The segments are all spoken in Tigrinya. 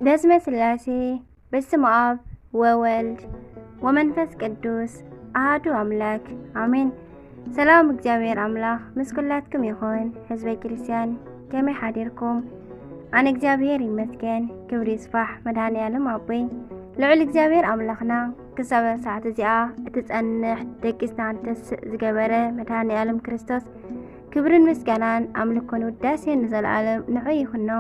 በስመ ስላሴ፣ በስመ ኣብ ወወልድ ወመንፈስ ቅዱስ ኣሃዱ ኣምላክ ኣሜን። ሰላም እግዚኣብሔር ኣምላኽ ምስ ኩላትኩም ይኹን። ህዝበ ክርስቲያን ከመይ ሓዲርኩም? ኣነ እግዚኣብሔር ይመስገን፣ ክብሪ ይስፋሕ መድኃኔ ዓለም ኣቦይ። ልዑል እግዚኣብሔር ኣምላኽና ክሳብ ሰዓት እዚኣ እትጸንሕ ደቂስና ንተስእ ዝገበረ መድኃኔ ዓለም ክርስቶስ ክብርን ምስጋናን ኣምልኮን ውዳሴን ንዘለዓለም ንዑ ይኹኖ።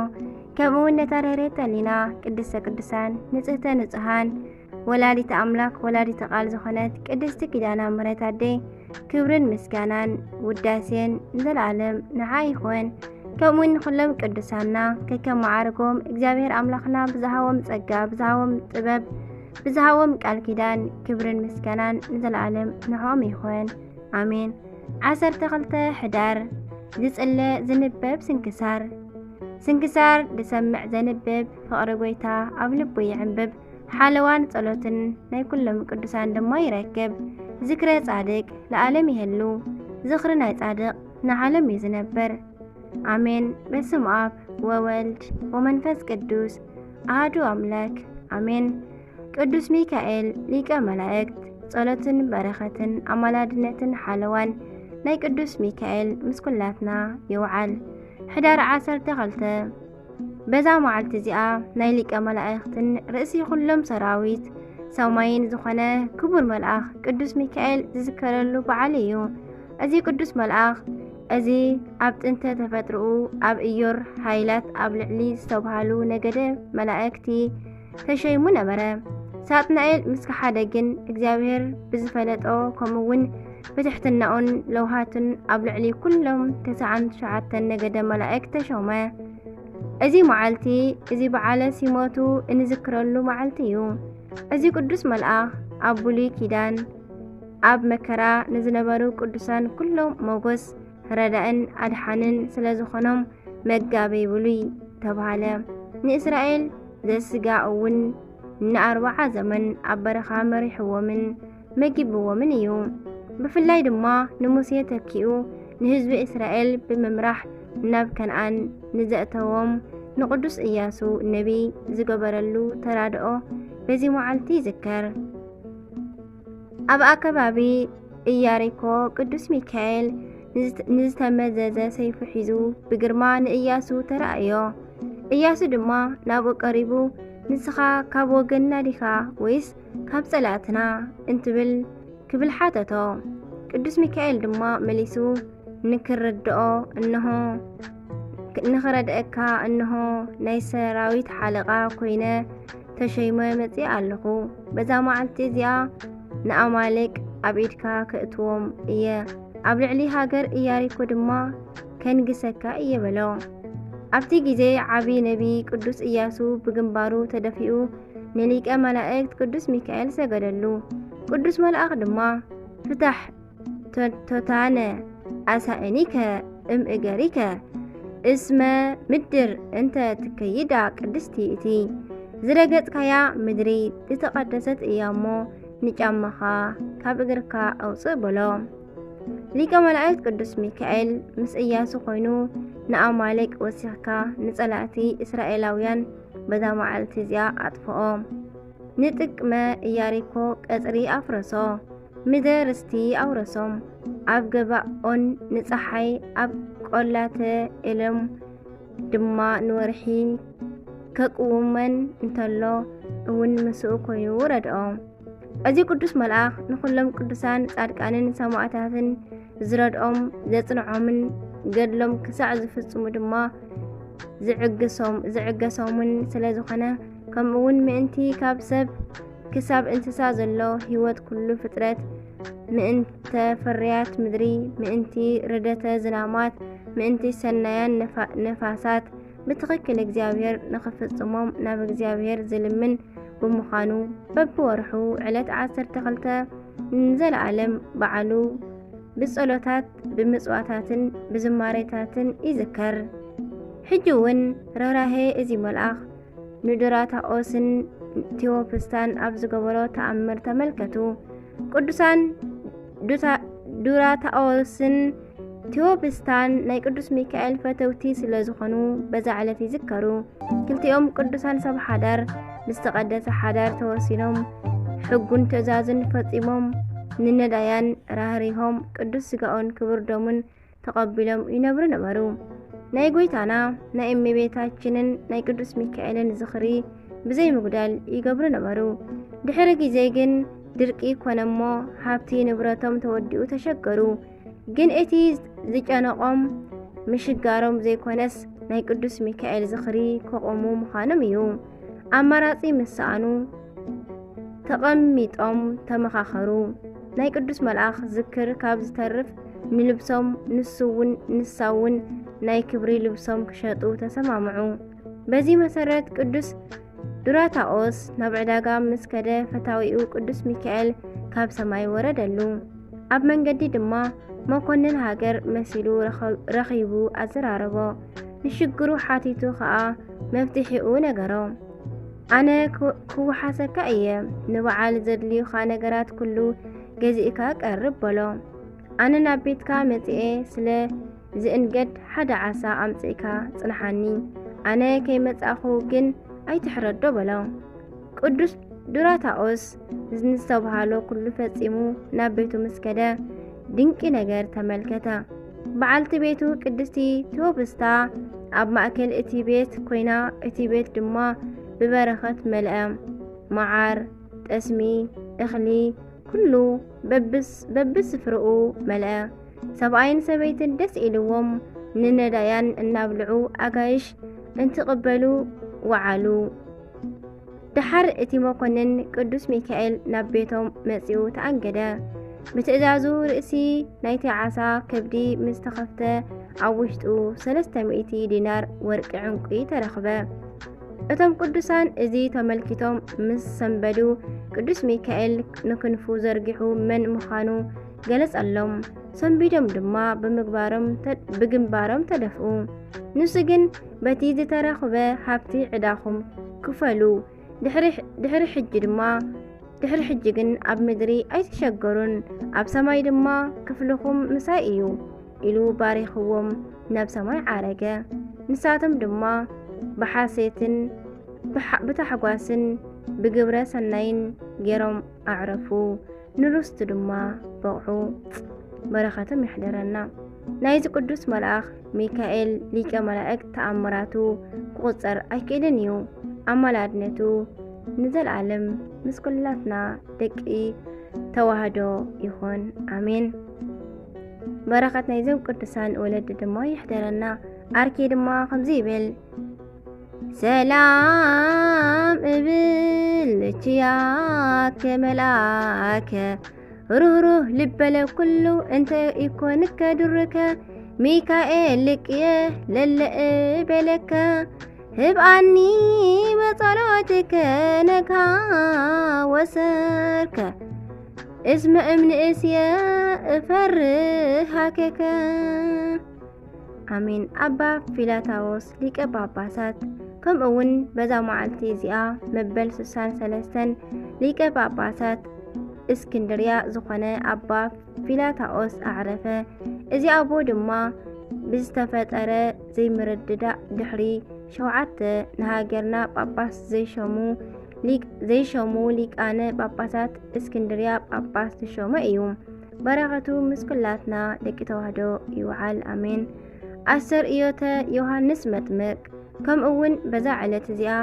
ከምኡ እውን ነታ ርህርህቲ ሕሊና ቅድስተ ቅዱሳን ንጽህተ ንጹሃን ወላዲተ ኣምላክ ወላዲተ ቃል ዝኾነት ቅድስቲ ኪዳነ ምሕረት ኣደይ ክብርን ምስጋናን ውዳሴን ንዘለዓለም ንዓ ይኹን። ከምኡ እውን ንኹሎም ቅዱሳና ከከም መዓርጎም እግዚኣብሔር ኣምላኽና ብዝሃቦም ጸጋ፣ ብዝሃቦም ጥበብ፣ ብዝሃቦም ቃል ኪዳን ክብርን ምስጋናን ንዘለዓለም ንዕኦም ይኹን። ኣሜን። ዓሰርተ ክልተ ሕዳር ዝጽለ ዝንበብ ስንክሳር። ስንክሳር ዝሰምዕ ዘንብብ ፍቕሪ ጎይታ ኣብ ልቡ ይዕንብብ። ሓለዋን ጸሎትን ናይ ኩሎም ቅዱሳን ድማ ይረክብ። ዝክረ ጻድቅ ለዓለም ይህሉ። ዝኽሪ ናይ ጻድቅ ንዓለም እዩ ዝነብር። ኣሜን። በስም ኣብ ወወልድ ወመንፈስ ቅዱስ ኣሃዱ ኣምላክ ኣሜን። ቅዱስ ሚካኤል ሊቀ መላእክት ጸሎትን በረኸትን ኣማላድነትን ሓለዋን ናይ ቅዱስ ሚካኤል ምስ ኩላትና ይውዓል። ሕዳር ዓሰርተ ክልተ በዛ መዓልቲ እዚኣ ናይ ሊቀ መላእክትን ርእሲ ኩሎም ሰራዊት ሰማይን ዝኾነ ክቡር መልኣኽ ቅዱስ ሚካኤል ዝዝከረሉ በዓል እዩ። እዚ ቅዱስ መልኣኽ እዚ ኣብ ጥንተ ተፈጥሮኡ ኣብ እዮር ሃይላት ኣብ ልዕሊ ዝተብሃሉ ነገደ መላእክቲ ተሸይሙ ነበረ። ሳጥናኤል ምስ ከሓደ ግን እግዚኣብሔር ብዝፈለጦ ከምኡ እውን ብትሕትናኡን ለውሃቱን ኣብ ልዕሊ ኩሎም ተስዓን ትሽዓተን ነገደ መላእክት ተሾመ። እዚ መዓልቲ እዚ በዓለ ሲሞቱ እንዝክረሉ መዓልቲ እዩ። እዚ ቅዱስ መልኣኽ ኣብ ብሉይ ኪዳን ኣብ መከራ ንዝነበሩ ቅዱሳን ኩሎም ሞጎስ ረዳእን ኣድሓንን ስለ ዝኾኖም መጋቤ ብሉይ ተባህለ። ንእስራኤል ዘስጋ እውን ንኣርብዓ ዘመን ኣብ በረኻ መሪሕዎምን መጊብዎምን እዩ። ብፍላይ ድማ ንሙሴ ተኪኡ ንህዝቢ እስራኤል ብምምራሕ ናብ ከነኣን ንዘእተዎም ንቅዱስ ኢያሱ ነቢይ ዝገበረሉ ተራድኦ በዚ መዓልቲ ይዝከር። ኣብ ኣከባቢ ኢያሪኮ ቅዱስ ሚካኤል ንዝተ-፣ ንዝተመዘዘ ሰይፉ ሒዙ ብግርማ ንኢያሱ ተራእዮ። ኢያሱ ድማ ናብኡ ቀሪቡ፣ "ንስኻ ካብ ወገንና ዲኻ ወይስ ካብ ጸላእትና?" እንትብል ክብል ሓተቶ። ቅዱስ ሚካኤል ድማ መሊሱ፣ "ንክርድኦ እንሆ፣ ንኽረድአካ እንሆ ናይ ሰራዊት ሓለቓ ኮይነ ተሸይመ መጺአ ኣለኹ። በዛ መዓልቲ እዚኣ ንኣማሌቅ ኣብ ኢድካ ከእትዎም እየ፣ ኣብ ልዕሊ ሃገር ኢያሪኮ ድማ ከንግሰካ እየ" በሎ። ኣብቲ ግዜ ዓቢ ነቢ ቅዱስ ኢያሱ ብግንባሩ ተደፊኡ ንሊቀ መላእክት ቅዱስ ሚካኤል ሰገደሉ። ቅዱስ መልኣኽ ድማ፣ "ፍታሕ ቶታነ ኣሳእኒከ እምእገሪከ፣ እስመ ምድር እንተ ትከይዳ ቅድስቲ እቲ ዝረገጽካያ ምድሪ ዝተቐደሰት እያ እሞ ንጫማኻ ካብ እግርካ ኣውጽእ" በሎ። ሊቀ መላእክት ቅዱስ ሚካኤል ምስ እያሱ ኮይኑ ንኣማሌቅ ወሲኽካ ንጸላእቲ እስራኤላውያን በዛ መዓልቲ እዚኣ ኣጥፍኦ። ንጥቅመ ኢያሪኮ ቀጽሪ ኣፍረሶ። ምድረ ርስቲ ኣውረሶም። ኣብ ገባኦን ንጸሓይ ኣብ ቆላተ ኤሎም ድማ ንወርሒ ከቅውመን እንተሎ እውን ምስኡ ኮይኑ ረድኦ። እዚ ቅዱስ መልኣኽ ንኹሎም ቅዱሳን ጻድቃንን ሰማዕታትን ዝረድኦም ዘጽንዖምን ገድሎም ክሳዕ ዝፍጽሙ ድማ ዝዕግሶም-፣ ዝዕገሶምን ስለ ዝኾነ፣ ከምኡ እውን ምእንቲ ካብ ሰብ ክሳብ እንስሳ ዘሎ ህይወት ኩሉ ፍጥረት ምእንተ ፍርያት ምድሪ፣ ምእንቲ ርደተ ዝናማት፣ ምእንቲ ሰናያን ነፋ-፣ ነፋሳት ብትኽክል እግዚኣብሔር ንኽፍጽሞም ናብ እግዚኣብሔር ዝልምን ብምዃኑ፣ በብወርሑ ዕለት ዓሰርተ ክልተ ንዘለዓለም በዓሉ ብጸሎታት፣ ብምጽዋታትን ብዝማሬታትን ይዝከር። ሕጂ እውን ርህራሄ እዚ መልኣኽ ንዱራታኦስን ቴዎፕስታን ኣብ ዝገበሮ ተኣምር ተመልከቱ። ቅዱሳን ዱታ-፣ ዱራታኦስን ቴዎብስታን ናይ ቅዱስ ሚካኤል ፈተውቲ ስለ ዝኾኑ በዛ ዕለት ይዝከሩ። ክልቲኦም ቅዱሳን ሰብ ሓዳር ብዝተቐደሰ ሓዳር ተወሲኖም ሕጉን ትእዛዝን ፈጺሞም ንነዳያን ራህሪሆም ቅዱስ ስጋኡን ክቡር ደሙን ተቐቢሎም ይነብሩ ነበሩ። ናይ ጎይታና ናይ እመቤታችንን ናይ ቅዱስ ሚካኤልን ዝኽሪ ብዘይምጉዳል ይገብሩ ነበሩ። ድሕሪ ግዜ ግን ድርቂ ኮነ እሞ ሃብቲ ንብረቶም ተወዲኡ ተሸገሩ። ግን እቲ ዝጨነቖም ምሽጋሮም ዘይኮነስ ናይ ቅዱስ ሚካኤል ዝኽሪ ከቖሙ ምዃኖም እዩ። ኣማራጺ ምስ ሰኣኑ ተቐሚጦም ተመኻኸሩ። ናይ ቅዱስ መልኣኽ ዝክር ካብ ዝተርፍ ንልብሶም ንሱ እውን ንሳ እውን ናይ ክብሪ ልብሶም ክሸጡ ተሰማምዑ። በዚ መሰረት ቅዱስ ዱራታኦስ ናብ ዕዳጋ ምስ ከደ ፈታዊኡ ቅዱስ ሚካኤል ካብ ሰማይ ወረደሉ። ኣብ መንገዲ ድማ መኮንን ሃገር መሲሉ ረኸ-፣ ረኺቡ ኣዘራረቦ። ንሽግሩ ሓቲቱ ኸኣ መፍትሒኡ ነገሮ። ኣነ ክው-፣ ክወሓሰካ እየ፣ ንበዓል ዘድልዩኻ ነገራት ኩሉ ገዚእካ ቀርብ በሎ። ኣነ ናብ ቤትካ መጺኤ ስለ ዝእንገድ ሓደ ዓሳ ኣምጺእካ ጽንሓኒ። ኣነ ከይመጻእኹ ግን ኣይትሕረዶ በሎ። ቅዱስ ዱራታኦስ ንዝተባህሎ ኩሉ ፈጺሙ ናብ ቤቱ ምስ ከደ ድንቂ ነገር ተመልከተ። በዓልቲ ቤቱ ቅድስቲ ቴዎብስታ ኣብ ማእከል እቲ ቤት ኮይና፣ እቲ ቤት ድማ ብበረኸት መልአ። መዓር፣ ጠስሚ፣ እኽሊ፣ ኩሉ በብስ-፣ በብስፍርኡ መልአ። ሰብኣይን ሰበይትን ደስ ኢልዎም ንነዳያን እናብልዑ ኣጋይሽ እንትቕበሉ ወዓሉ። ደሓር እቲ መኮንን ቅዱስ ሚካኤል ናብ ቤቶም መጺኡ ተኣንገደ። ብትእዛዙ ርእሲ ናይቲ ዓሳ ከብዲ ምስ ተኸፍተ ኣብ ውሽጡ ሰለስተ ሚእቲ ዲናር ወርቂ ዕንቁ ተረኽበ። እቶም ቅዱሳን እዚ ተመልኪቶም ምስ ሰንበዱ ቅዱስ ሚካኤል ንክንፉ ዘርጊሑ መን ምዃኑ ገለጸሎም። ሰንቢዶም ድማ ብምግባሮም ተ-፣ ብግንባሮም ተደፍኡ። ንሱ ግን በቲ ዝተረኽበ ሃብቲ ዕዳኹም ክፈሉ፣ ድሕሪ፣ ድሕሪ ሕጂ ድማ፣ ድሕሪ ሕጂ ግን ኣብ ምድሪ ኣይትሸገሩን፣ ኣብ ሰማይ ድማ ክፍልኹም ምሳይ እዩ ኢሉ ባሪኽዎም ናብ ሰማይ ዓረገ። ንሳቶም ድማ ብሓሴትን ብሓ-፣ ብታሕጓስን ብግብረ ሰናይን ገይሮም ኣዕረፉ። ንርስቱ ድማ በቕዑ። በረኸቶም ይሕደረና። ናይዚ ቅዱስ መልኣኽ ሚካኤል ሊቀ መላእክት ተኣምራቱ ክቑጸር ኣይክእልን እዩ። ኣማላድነቱ ንዘለኣለም ምስ ኩላትና ደቂ ተዋህዶ ይኹን። ኣሜን። በረኸት ናይዞም ቅዱሳን ወለዲ ድማ ይሕደረና። ኣርኬ ድማ ከምዚ ይብል፣ ሰላም እብል ችያከ መልኣከ፣ ሩህሩህ ልበለ ኩሉ እንተ ይኮንከ ዱርከ፣ ሚካኤል ልቅየ ለለ እበለከ፣ ህብኣኒ በጸሎትከ ነግሃ ወሰርከ፣ እስመ እምንእስየ እፈርህ ሃከከ። ኣሜን። ኣባ ፊላታዎስ ሊቀ ጳጳሳት፣ ከምኡ እውን በዛ መዓልቲ እዚኣ መበል ስሳን ሰለስተን ሊቀ ጳጳሳት እስክንድርያ ዝኾነ ኣባ ፊላታዎስ ኣዕረፈ። እዚ ኣቦ ድማ ብዝተፈጠረ ዘይምርድዳእ ድሕሪ ሸውዓተ ንሃገርና ጳጳስ ዘይሸሙ ሊቅ-፣ ዘይሸሙ ሊቃነ ጳጳሳት እስክንድርያ ጳጳስ ዝሾመ እዩ። በረኸቱ ምስ ኩላትና ደቂ ተዋህዶ ይውዓል። ኣሜን። ኣስተርእዮተ ዮሃንስ መጥምቅ። ከምኡ እውን በዛ ዕለት እዚኣ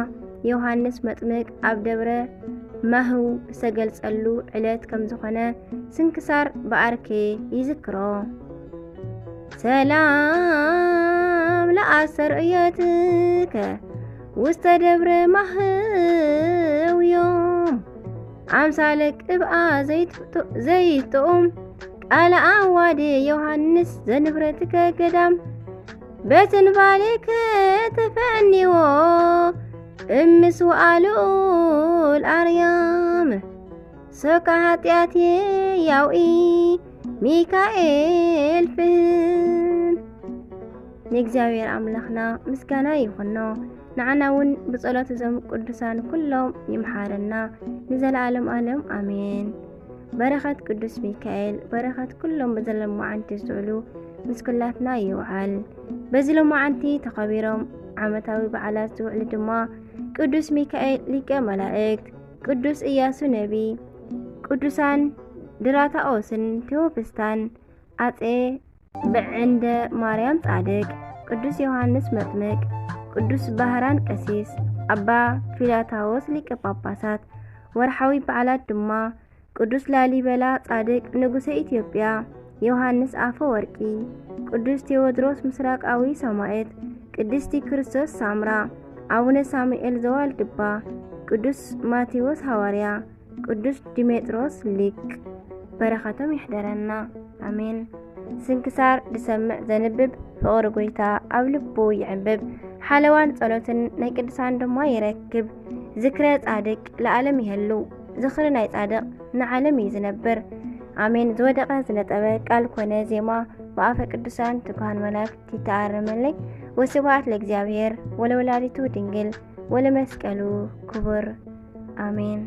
ዮሃንስ መጥምቅ ኣብ ደብረ ማህው ዝተገልጸሉ ዕለት ከም ዝኾነ ስንክሳር ብኣርኬ ይዝክሮ። ሰላም ለኣስተርእዮትከ ውስተ ደብረ ማህው ዮም፣ ኣምሳለ ቅብኣ ዘይትጥኡም፣ ቃለ ኣዋዴ ዮሃንስ ዘንብረትከ ገዳም፣ በትንባሌከ ተፈንዎ እምስውኣ ልኡል ኣርያም፣ ሰካ ሓጢኣትየ ያውኢ ሚካኤል ፍህን። ንእግዚኣብሔር ኣምላኽና ምስጋና ይኹኖ። ንዓና እውን ብጸሎት እዞም ቅዱሳን ኩሎም ይምሓረና ንዘለዓለም ዓለም ኣሜን። በረኸት ቅዱስ ሚካኤል፣ በረኸት ኩሎም በዚ ሎማዓንቲ ዝውዕሉ ምስ ኩላትና ይውዓል። በዚ ሎማዓንቲ ተኸቢሮም ዓመታዊ በዓላት ዝውዕሉ ድማ ቅዱስ ሚካኤል ሊቀ መላእክት፣ ቅዱስ ኢያሱ ነቢ፣ ቅዱሳን ድራታኦስን ቴዎብስታን፣ ኣጼ ብዕንደ ማርያም ጻድቅ፣ ቅዱስ ዮሃንስ መጥምቅ፣ ቅዱስ ባህራን ቀሲስ፣ ኣባ ፊላታዎስ ሊቀ ጳጳሳት። ወርሓዊ በዓላት ድማ ቅዱስ ላሊበላ ጻድቅ ንጉሰ ኢትዮጵያ፣ ዮሃንስ ኣፈወርቂ፣ ቅዱስ ቴዎድሮስ ምስራቃዊ ሰማዕት፣ ቅድስቲ ክርስቶስ ሳምራ፣ ኣቡነ ሳሙኤል ዘዋልድባ፣ ቅዱስ ማቴዎስ ሃዋርያ፣ ቅዱስ ዲሜጥሮስ ሊቅ። በረኸቶም ይሕደረና። ኣሜን። ስንክሳር ዝሰምዕ ዘንብብ ፍቕሪ ጎይታ ኣብ ልቡ ይዕንብብ። ሓለዋን ጸሎትን ናይ ቅዱሳን ድማ ይረክብ። ዝክረ ጻድቅ ለዓለም ይህሉ። ዝኽሪ ናይ ጻድቅ ንዓለም እዩ ዝነብር። ኣሜን። ዝወደቐ ዝነጠበ ቃል ኮነ ዜማ ብኣፈ ቅዱሳን ትጉሃን መላእክት ይተኣረመለይ። ወስብሐት ለእግዚኣብሔር ወለወላዲቱ ድንግል ወለመስቀሉ ክቡር። ኣሜን።